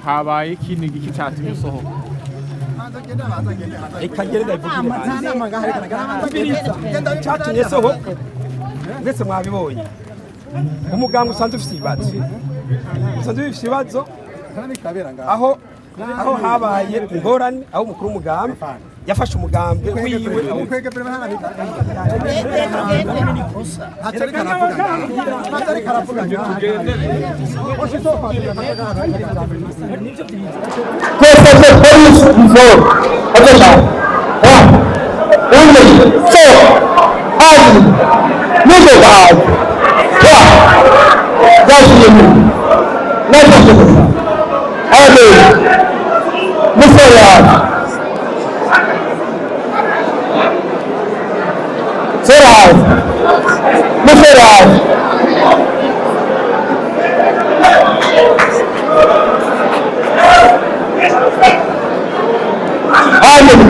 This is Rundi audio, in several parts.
Habaye ikindi giki cyatumye usohoka? Reka ngere ndabivugire hanze. Cyatumye sohoka, mwese mwabibonye, umuganga usanzwe ufite ibibazo, usanzwe ufite ibibazo aho habaye ingorane, aho umukuru w'umugambi yafashe umugambi wiwe. Twese polisi mzoro otosha wa une so azi nuso ba wa gashimu nashashe ade musora sora musora. Amen.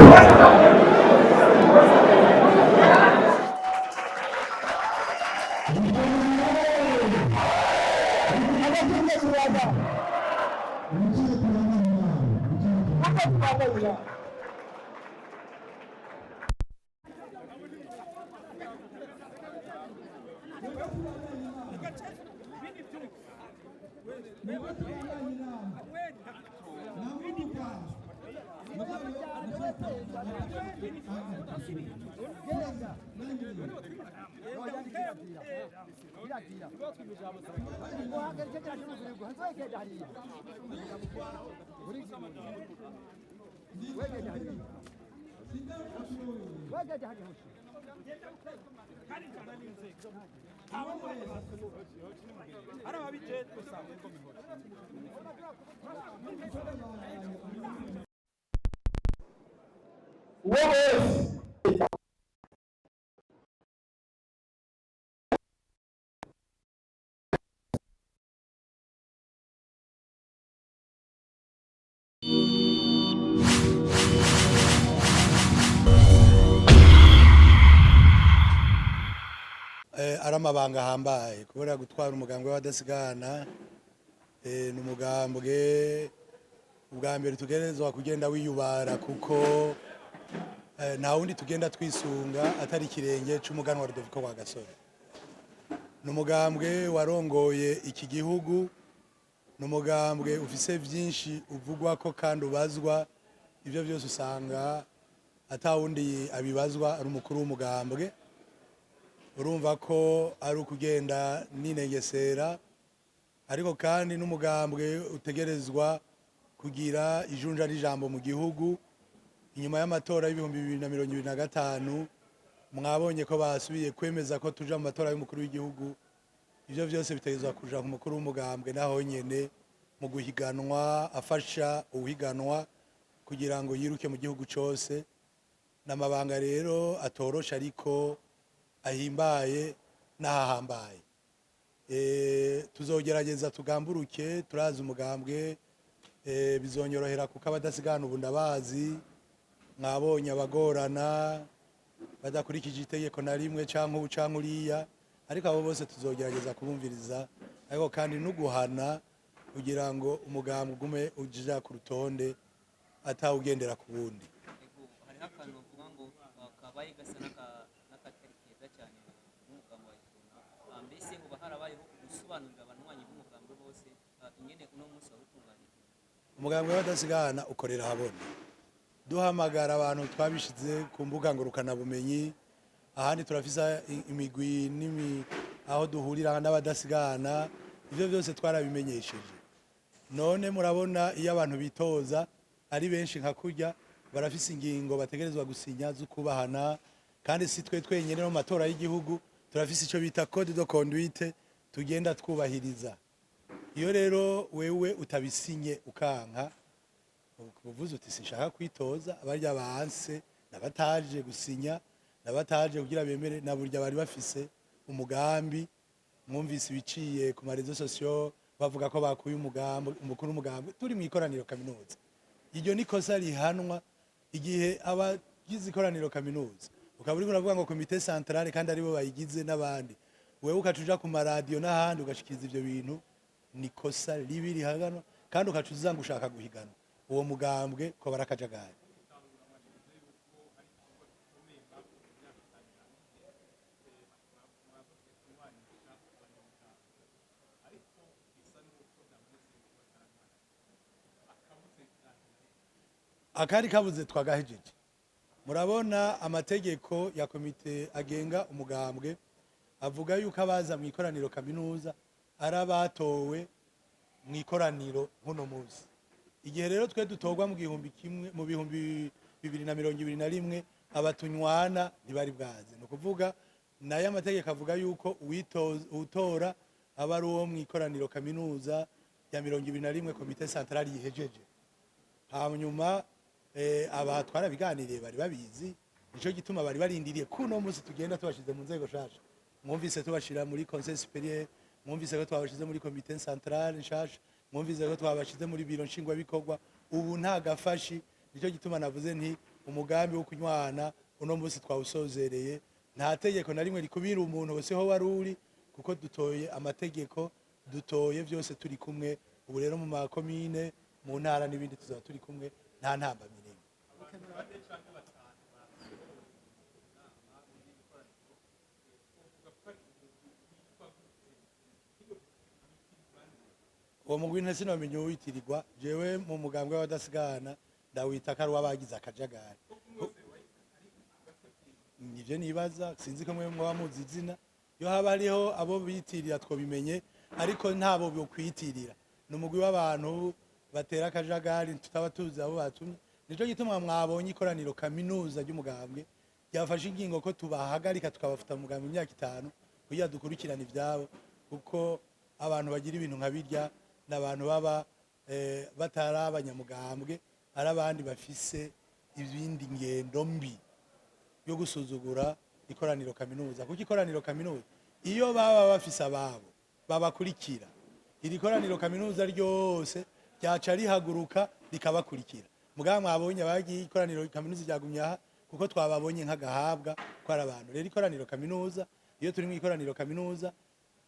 Uwo wese. Ari amabanga ahambaye kubera gutwara umugambwe w'abadasigana. Ni umugambwe ubwa mbere tugerezwa kugenda wiyubara, kuko nta wundi tugenda twisunga atari ikirenge c'umuganwa Rudoviko Rwagasore. Ni umugambwe warongoye iki gihugu, ni umugambwe ufise vyinshi uvugwa ko kandi ubazwa. Ivyo vyose usanga ata wundi abibazwa, ari umukuru w'umugambwe. Urumva ko ari ukugenda ninengesera, ariko kandi n'umugambwe utegerezwa kugira ijunja n'ijambo mu gihugu. Inyuma y'amatora y'2025, mwabonye ko basubiye kwemeza ko tuja mu matora y'umukuru w'igihugu. Ivyo vyose bitegerezwa kuja ku mukuru w'umugambwe, naho nyene mu guhiganwa afasha uhiganwa kugira ngo yiruke mu gihugu cose. N'amabanga rero atoroshe, ariko ahimbaye n'ahahambaye. Tuzogerageza tugamburuke, turazi umugambwe, bizonyorohera kuko abadasigana ubu ndabazi. Mwabonye abagorana badakurikije itegeko na rimwe canke ubu canke uriya, ariko abo bose tuzogerageza kubumviriza, ariko kandi n'uguhana kugira ngo umugambwe ugume uja ku rutonde atawugendera ku wundi. Ego, hariho akantu bavuga ngo kabaye gasa n'akatari keza cyane n'umugambi wa Iprona. Mbese hoba harabayeho gusobanurira abanywanyi b'umugambi bose ingene uno munsi wari utunganijwe? Umugambwe w'abadasigana ukorera ahabona. Duhamagara abantu twabishize ku mbuga ngurukanabumenyi, ahandi turafisa imigwi n'imi aho duhurira n'abadasigana. Ivyo byose twarabimenyesheje. None murabona iyo abantu bitoza ari benshi nka kurya, barafise ingingo bategerezwa gusinya zo kubahana. Kandi si twe twenyene, no mu matora y'igihugu turafise ico bita code de conduite tugenda twubahiriza. Iyo rero wewe utabisinye, ukanka, uvuze uti sinshaka kwitoza, abarya banse nabataje gusinya, nabataje kugira bemere, na burya bari bafise umugambi. Mwumvise ibiciye ku ma réseaux sociaux bavuga ko bakuye umugambi umukuru w'umugambi turi mu ikoraniro kaminuza. Iryo ni kosa rihanwa. Igihe abagize ikoraniro kaminuza, ukaba uriko uravuga ngo comité central kandi aribo bayigize n'abandi, wewe ukaca uja ku maradiyo n'ahandi ugashikiriza ivyo bintu, ni kosa ribi rihaganwa. Kandi ukaca uza ngo ushaka guhiganwa uwo mugambwe, ko barakajagari. Akari kabuze twagahejeje. Murabona, amategeko ya komite agenga umugambwe avuga yuko abaza mu ikoraniro kaminuza ari abatowe mu ikoraniro nk'uno munsi. Igihe rero twe dutorwa mu gihumbi kimwe mu 2021, abatunywana ntibari bwaze. Ni ukuvuga nayo amategeko avuga yuko uwutora aba ari uwo mu ikoraniro kaminuza ya 21, comité central yihejeje. Hanyuma aba twarabiganiriye, bari babizi. Nico gituma bari barindiriye kuno munsi tugenda tubashize mu nzego nshasha. Mwumvise tubashira muri conseil supérieur, mwumvise ko twabashize muri comité central nshasha, mwumvise ko twabashize muri biro nshingwabikorwa. Ubu nta gafashi. Nico gituma navuze nti umugambi wo kunywana uno munsi twawusozereye. Nta tegeko na rimwe rikubira umuntu wese ho wari uri, kuko dutoye amategeko, dutoye byose turi kumwe. Ubu rero mu makomine, mu ntara n'ibindi tuzaba turi kumwe, nta ntambamyi n'imwe. Bane canke batanu basohowe mu nama y'ikoraniro, twovuga ko ari umugwi witwa gute? Kino witirirwa nde? Uwo mugwi ntese sinomenya uwitirirwa. Jewe mu mugambwe w'abadasigana ndawita ko ari uw'abagize akajagari. Nivyo nibaza. Sinzi ko mwe mwaba muzi izina. Iyo haba hariho abo bitirira twobimenye, ariko ntabo bokwitirira. Ni umugwi w'abantu batera akajagari tutaba tuzi abo batumye. Nico gituma mwabonye ikoraniro kaminuza ry'umugambwe ryafashe ingingo ko tubahagarika, tukabafuta mu mugambwe imyaka 5 kugira dukurikirane ivyabo, kuko abantu bagira ibintu nka birya ni abantu baba batari abanyamugambwe, ari abandi bafise ibindi ngendo mbi yo gusuzugura ikoraniro kaminuza. Kuko ikoraniro kaminuza, iyo baba bafise ababo babakurikira, iri koraniro kaminuza ryose ryaca rihaguruka rikabakurikira. Mugabo mwabonye abagiye, ikoraniro kaminuza ryagumye aha, kuko twababonye nk'agahabwa ko ari abantu. Rero ikoraniro kaminuza, iyo turi mu ikoraniro kaminuza,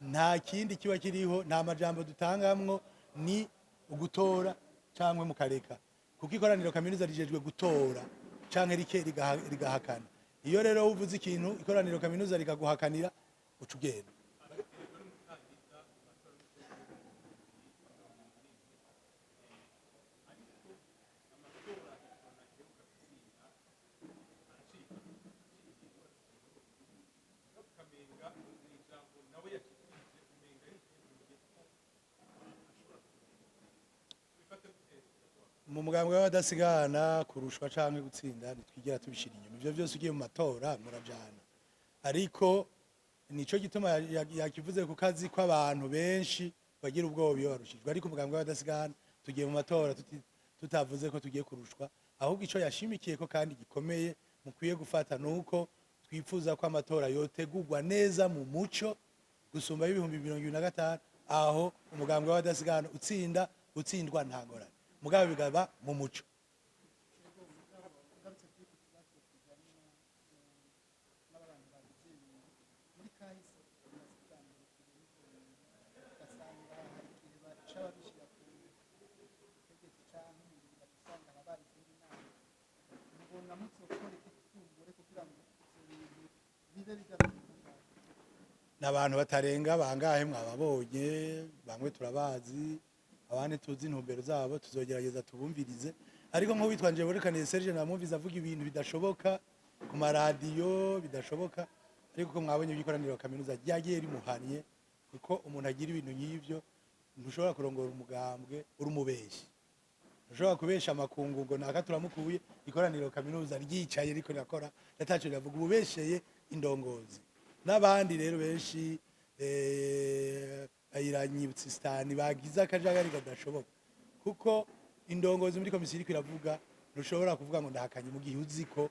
nta kindi kiba kiriho, nta majambo dutangamwo, ni ugutora cyangwa mukareka, kuko ikoraniro kaminuza rijejwe gutora canke rike rigahakana. Iyo rero uvuze ikintu, ikoraniro kaminuza rikaguhakanira, uca ugenda. Erega n'umukandida mu matora y'umukuru, ariko amatora Uprona iheruka gutsinda aracika ukamenga ni ijambo nawe yashikirije, umenga yiteguye ko ashobora kugenda. Bifate gute? Mu mugambwe w'abadasigana, kurushwa canke gutsinda ntitwigera tubishira inyuma. Ivyo vyose ugiye mu matora murajana. Ariko nico gituma yakivuze ku kazi ko abantu benshi bagira ubwoba iyo barushijwe. Ariko umugambwe w'abadasigana tugiye mu matora tutavuze ko tugiye kurushwa. Ahubwo ico yashimikiye ko kandi gikomeye mukwiye gufata nuko twifuza ko amatora yotegurwa neza mu muco gusumba y'2025, aho umugambwe w'abadasigana utsinda, utsindwa, nta ngorane, mugabo bigaba mu muco. Ugarutse kuri iki kibazo kijyanye n'abantu bagize ibintu muri kahise, bimaze bwa mbere tubona ibyo bintu, ugasanga hari igihe baca babishyira ku butegetsi cyangwa ibintu, ugaca usanga habaye izindi nama. Mubona muzokora iki kumbure kugira ngo ivyo bintu bibe bigaruka? Ni abantu batarenga bangahe mwababonye. Bamwe turabazi, abandi tuzi intumbero zabo. Tuzogerageza tubumvirize. Ariko nk'uwitwa Njeburekaniye Serge, namwumvise avuga ibintu bidashoboka ku maradiyo, bidashoboka. Ariko ko mwabonye ibikoraniro kaminuza ryagiye rimuhanye, kuko umuntu agira ibintu nk'ivyo, ntushobora kurongora umugambwe uri umubeshi. Ntushobora kubesha amakungu ngo naka turamukuye, ikoraniro kaminuza ryicaye riko rirakora, rataco riravuga. Ububesheye indongozi n'abandi rero benshi, ayiranyibutsa sitani bagize akajagari kadashoboka, kuko indongozi muri komisiyo iriko iravuga, ntushobora kuvuga ngo ndahakanye mu gihe uzi ko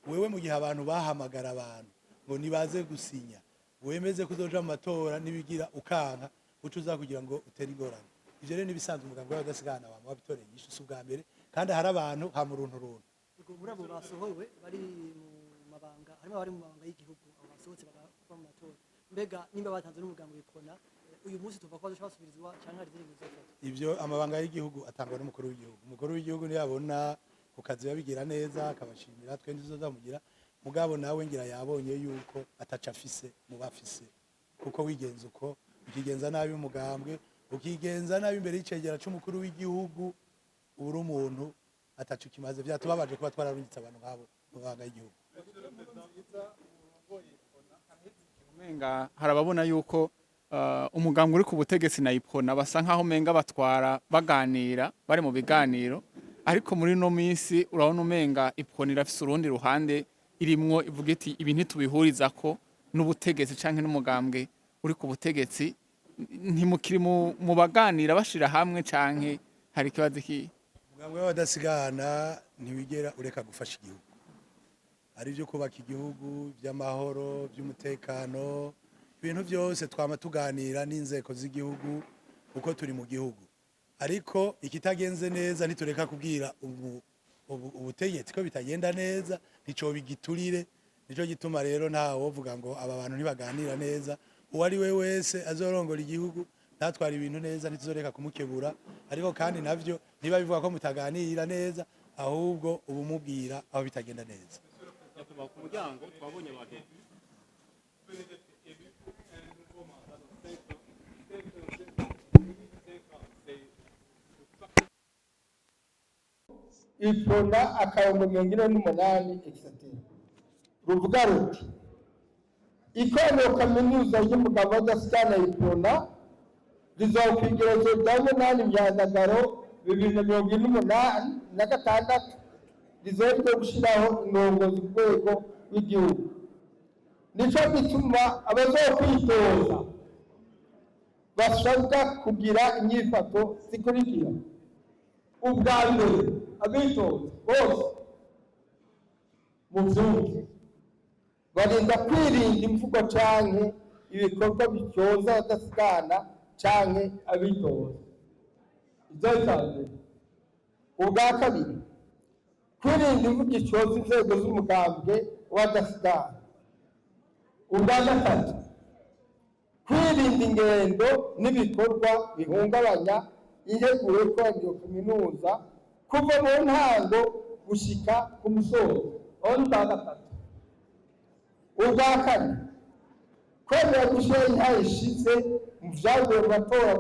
wewe, mu gihe abantu bahamagara abantu ngo nibaze gusinya wemeze kuzoja mu matora nibigira ukanka, uca uza kugira ngo utere ingorane. Ivyo rero nibisanzwe. Umugambwe w'abadasigana abantu wabitoreye inyishu, si ubwa mbere, kandi hari abantu hamuruntu runtu. Ubwo muri abo basohowe bari mu mabanga, harimo abari mu mabanga y'igihugu, abo basohotse bakava mu matora, mbega nimba batanze n'umugambi w'Uprona? Uyu munsi tuva ko bazoca basubirizwa canke hari izindi bizofatwa? Ibyo amabanga y'igihugu atangwa n'umukuru w'igihugu. Umukuru w'igihugu ntiyabona ku kazi babigira neza akabashimira, twe ntituzamugira. Mugabo nawe ngira yabonye yuko ataca afise mu bafise, kuko wigenza uko, ukigenza nabi umugambwe, ukigenza nabi imbere y'icegera c'umukuru w'igihugu, uba uri umuntu ataco kimaze. Vyatubabaje kuba twararungitse abantu nk'abo mu mabanga y'igihugu. Umenga harababona yuko umugambwe uri ku butegetsi na Uprona basa nkaho umenga batwara baganira, bari mu biganiro, ariko muri no minsi urabona umenga Uprona irafise urundi ruhande irimwo, ivuga iti ibi ntitubihurizako n'ubutegetsi canke n'umugambwe uri ku butegetsi. Ntimukiri mu baganira bashira hamwe, canke hari ikibazo iki? Umugambwe w'abadasigana ntiwigera ureka gufasha igihugu, ari ibyo kubaka igihugu, by'amahoro, by'umutekano, ibintu byose twama tuganira n'inzego z'igihugu kuko turi mu gihugu. Ariko ikitagenze neza ntitureka kubwira ubutegetsi ko bitagenda neza, nticoba igiturire. Nico gituma rero nta wovuga ngo aba bantu ntibaganira neza. Uwo ari we wese azorongora igihugu ntatwara ibintu neza, ntituzoreka kumukebura. Ariko kandi navyo niba bivuga ko mutaganira neza, ahubwo uba umubwira aho bitagenda neza. Nyakubahwa, ku muryango twabonye abantu. Uprona akarongo 48 etc, ruvuga ruti: "Ikoraniro kaminuza y'umugambwe w'abadasigana Uprona rizokwigerezo rya 8 Myandagaro 2046, rizoba ryo gushyiraho indongozi ku rwego rw'igihugu. Nico gituma abazokwitoza basabwa kugira inyifato zikurikira: Ubwa mbere, abitoza bose mu vyumve, barinda kwirinda imvugo canke ibikorwa bityoza abadasigana canke abitoza." Ivyo icya mbere. Ubwa kabiri, kwirinda imvugo ityoza inzego z'umugambwe w'abadasigana. Ubwa gatatu, kwirinda ingendo n'ibikorwa bihungabanya integuro y'ikoraniro kaminuza kuva mu ntango gushika ku musozo. Aho ni ubwa gatatu. Ubwa kane, kwemera gushyiraho intahe ishize mu vyavuye mu matora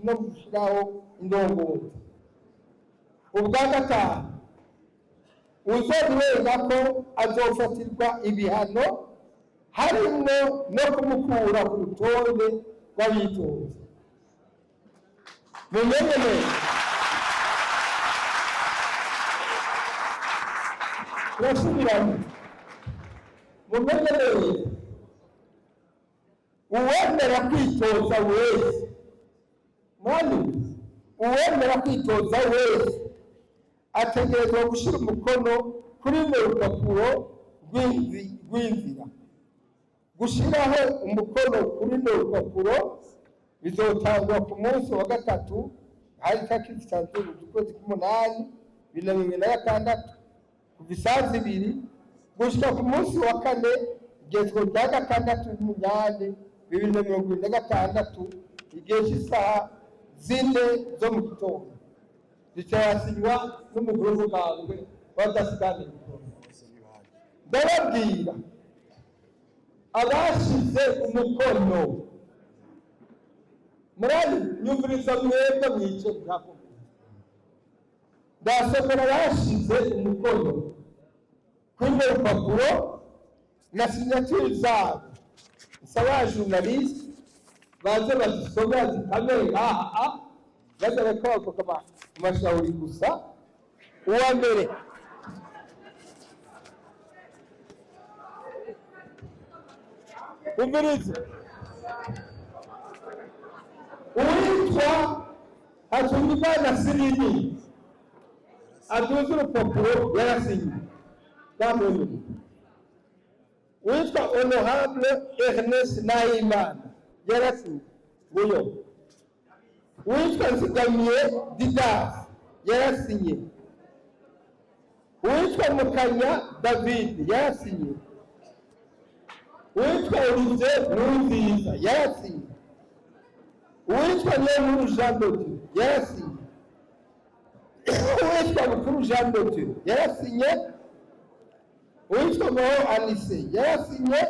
no gushyiraho indongozi. Ubwa gatanu, uzobirenga ko azofatirwa ibihano, harimwo no kumukura ku rutonde rw'abitoza. Mumenye neza, turasubiramo, mumenye neza: uwemera kwitoza wese, mwami, uwemera kwitoza wese ategerezwa gushyira umukono kuri runo rupapuro rw'inzira. Gushyiraho umukono kuri runo rupapuro bizotangwa ku munsi wa gatatu, hari itariki 3 z'ukwezi k'umunani 2026, kuva isaha 2 gushika ku munsi wa kane, igezwe rya 6 y'umunani 2026, igihe cy'isaha 4 zo mu gitondo, ritarasinywa n'umukuru w'umugambwe w'abadasigana. Ndababwira abashize umukono murari nyumviriza mwebwe mwice ntakumva. Ndasomera abashize umukono kuri urwo rupapuro na signature zabo. Nsaba journaliste baze bazisome, bazitame ngaha, baze bariko bavuga amashawuri gusa. Uwa mbere, umvirize, uwitwa Hatungimana Sirini aduze urupapuro, yarasinye bamwemereye. Uwitwa Honorable Ernest Nahimana yarasinye, nguyo. Uwitwa Nzigamiye Didas yarasinye. Uwitwa Mukanya David yarasinye. Uwitwa Olivier Nkurunziza yarasinye. Uwitwa Niyonkuru Jean de Dieu yarasinye. Uwitwa Bukuru Jean de Dieu yarasinye. Uwitwa Mahoro Anise yarasinye.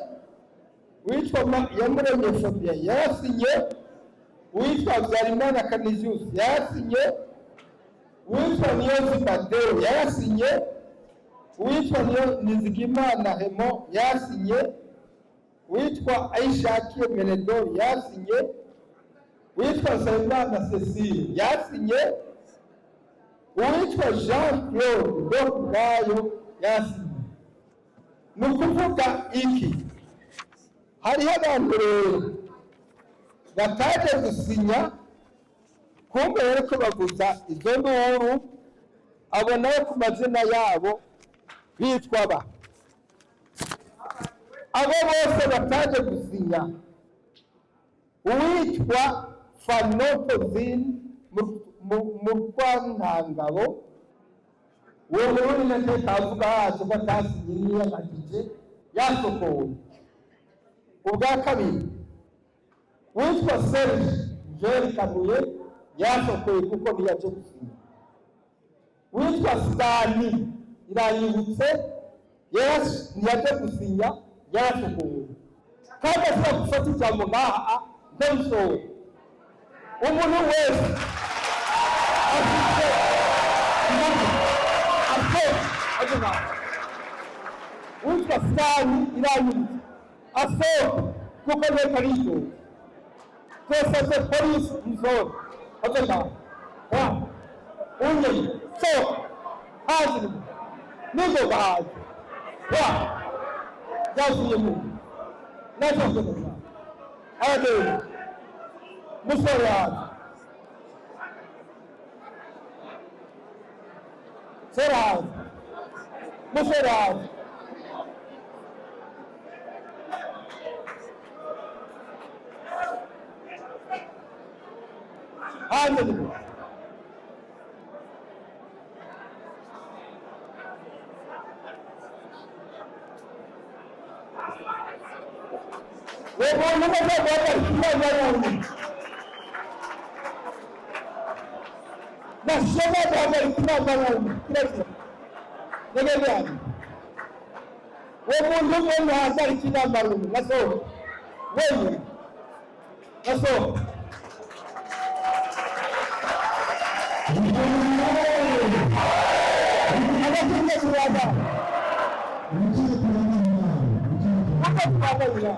Uwitwa Yamuremye Fabien yarasinye. Uwitwa Habyarimana Canisius yarasinye. Uwitwa Niyonzima Deo yarasinye. Uwitwa Nizigimana Hemo yarasinye. Uwitwa Aishakiye Menedor yasinye. Uwitwa Nsabimana Cecile yasinye. Uwitwa Jean Claude Ndokubwayo yasinye. Ni ukuvuga iki? Hariho abantu rero bataje gusinya, kumbe rero ko bavuza izo nduru, abo nabo ku mazina yabo bitwa ba abo bose bataje gusinya: uwitwa Fanopozine Murwantangabo, uwo Murundi nateka avuga hacu ko atasinye, niyamagije, yasokowe. Ubwa kabiri, witwa Serge Joel Kabuye yasokoye kuko ntiyaje gusinya. Witwa Sani Irayibutse ntiyaje gusinya, yarasokowe. Kandi ashobora gufata ijambo ngaha ndabisohoye. Umuntu wese afite ingufu asohoke aje ngaha. Witwa Sani Irayibutse asohoke kuko nteko aridoga. Twasabye polisi musohoke aze ngaha wa unye sohoka hanze ningoga hanze wa byasuye mu nashaka abagenda musore hanze sora hanze musore hanze. Hanze ni uwo muntu umaze guhagarika inama y'undi nashobora guhagarika inama y'undi kirazira nteganya. Uwo muntu umwe ntahagarika inama y'undi, nasohoka wenyine, nasohoka. Abakinga turaga uko tubagabira.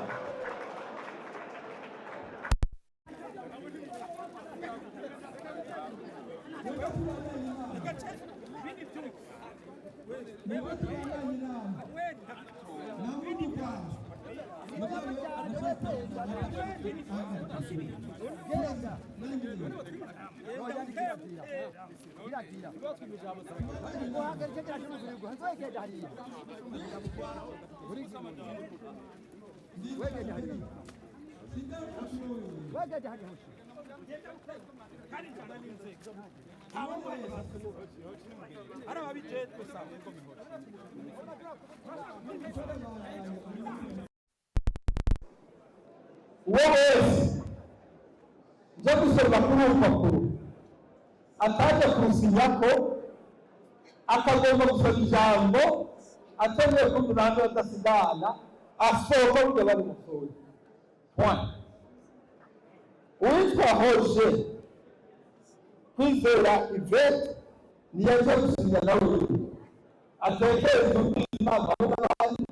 Uwo wese nje gusoma kuri uru rupapuro ataje kurusinyako, akagomba gusoma ijambo atemeye kumva uruhande badasigana, asohoka burya bari musohoye. Point. Uwitwa Hoje Kwizera Ivete ntiyaje gusinya nawe, atekereza ubuzima hamwe n'abandi.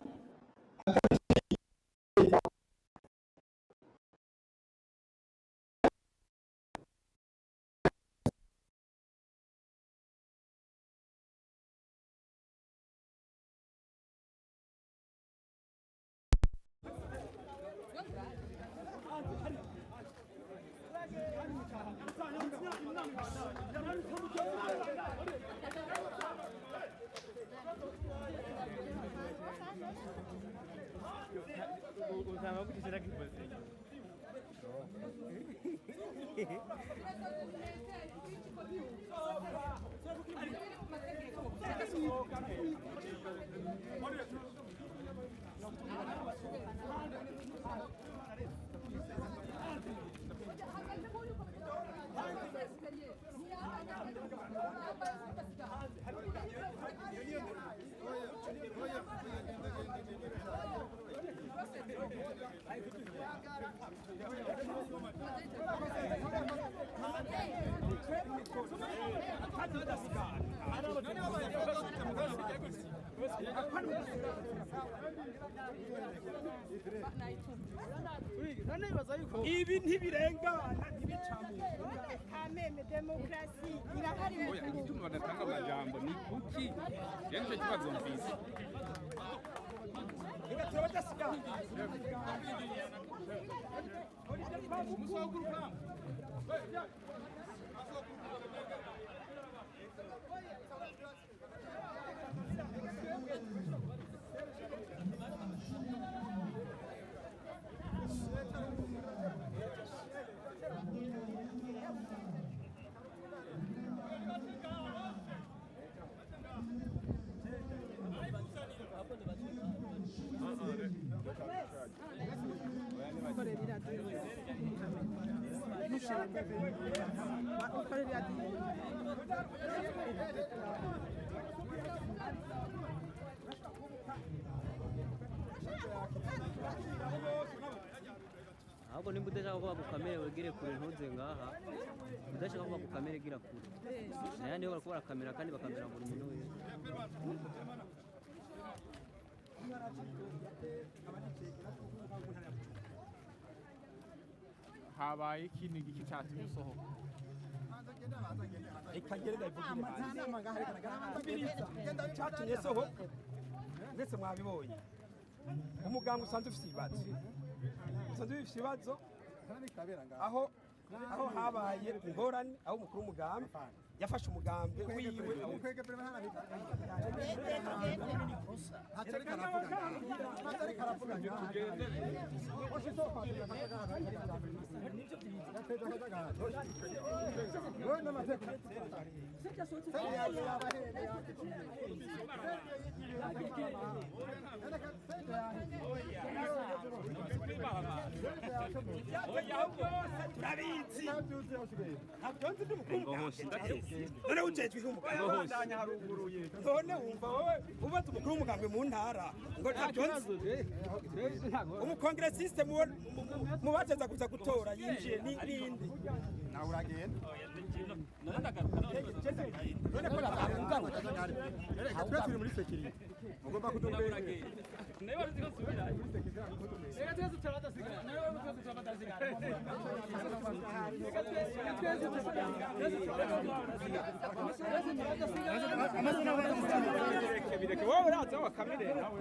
Ibi ntibirengana, ntibicamo. Kameme demokarasi irahari mu Oya, igituma badatanga amajambo ni kuki? Rero nicyo kibazo mvise. Reka turabadasigana. Ahubwo nimba udashaka ko bagukamere, wegere kure, ntuze ngaha. Udashaka ko bagukamere, gira kure. Nayandi ho bariko barakamera kandi bakamera buri muntu wese. Habaye iki? Ni igiki cyatumye usohoka? Reka ngere ndabivugire hanze. Cyatumye sohoka, ndetse mwabibonye, umuganga usanzwe ufite ibibazo, usanzwe ufite ibibazo aho habaye ingorane, aho umukuru w'umugambi yafashe umugambi wiwe. Turabizi, ntabyo nzi, ndi umukuru w'umugambi. None ujejwe umugambi, none wumva wowe ubaza umukuru w'umugambi mu ntara ngo ntabyo nzi? Umukongressiste mu bateza kuza gutora yinjiye ninde? Nawe uragenda. None ko Reka twe turi muri sécurité, mugomba kudukwegera. Bireke, wowe uraza wakamere nawe.